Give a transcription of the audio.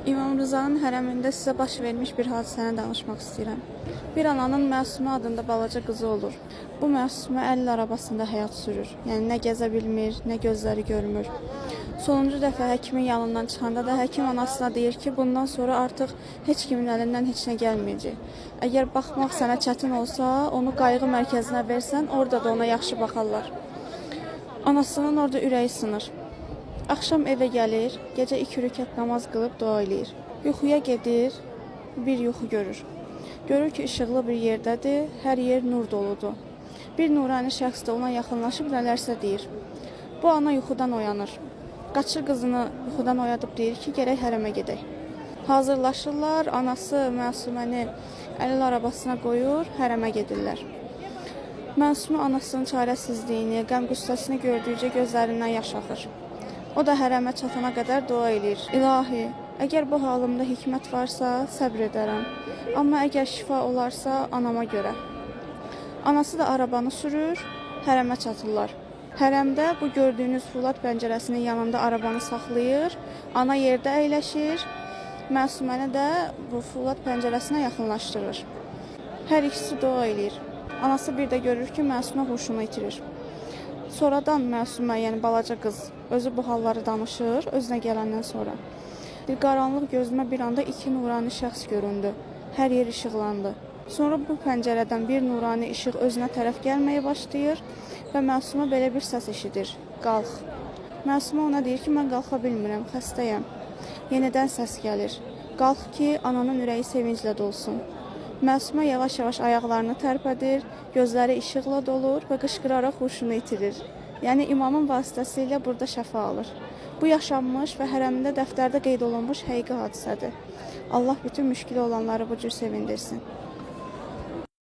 İmam Rızanın hərəmində sizə baş vermiş bir hadisəni danışmaq istəyirəm. Bir ananın Məsumə adında balaca qızı olur. Bu Məsumə əlil arabasında həyat sürür. Yəni nə gəzə bilmir, nə gözləri görmür. Sonuncu dəfə həkimin yanından çıxanda da həkim anasına deyir ki, bundan sonra artıq heç kimin əlindən heç nə gəlməyəcək. Əgər baxmaq sənə çətin olsa, onu qayğı mərkəzinə versən, orada da ona yaxşı baxarlar. Anasının orada ürəyi sınır. Axşam evə gəlir, gecə 2 rükət namaz qılıb dua eləyir. Yuxuya gedir, bir yuxu görür. Görür ki, işıqlı bir yerdədir, hər yer nur doludur. Bir nurani şəxs də ona yaxınlaşıb nələrsə deyir. Bu ana yuxudan oyanır. Qaçır qızını yuxudan oyadıb deyir ki, gərək hərəmə gedək. Hazırlaşırlar, anası Məsuməni əlil arabasına qoyur, hərəmə gedirlər. Məsumə anasının çarəsizliyini, qəm-qüssəsini gördükcə gözlərindən yaş axır. O da hərəmə çatana qədər dua eləyir. İlahi, əgər bu halımda hikmət varsa, səbr edərəm. Amma əgər şifa olarsa, anama görə. Anası da arabanı sürür, hərəmə çatırlar. Hərəmdə bu gördüyünüz fulad pəncərəsinin yanında arabanı saxlayır, ana yerdə əyləşir, Məsuməni də bu fulad pəncərəsinə yaxınlaşdırır. Hər ikisi dua eləyir. Anası bir də görür ki, Məsumə huşunu itirir. Sonradan Məsumə, yəni balaca qız, özü bu halları danışır, özünə gələndən sonra. Bir qaranlıq gözümə bir anda iki nurani şəxs göründü. Hər yer işıqlandı. Sonra bu pəncərədən bir nurani işıq özünə tərəf gəlməyə başlayır və Məsumə belə bir səs eşidir. Qalx. Məsumə ona deyir ki, mən qalxa bilmirəm, xəstəyəm. Yenidən səs gəlir. Qalx ki, ananın ürəyi sevinclə dolsun. Məsumə yavaş-yavaş ayaqlarını tərpədir, gözləri işıqla dolur və qışqıraraq huşunu itirir. Yəni imamın vasitəsilə burada şəfa alır. Bu yaşanmış və hərəmdə dəftərdə qeyd olunmuş həqiqi hadisədir. Allah bütün müşkili olanları bu cür sevindirsin.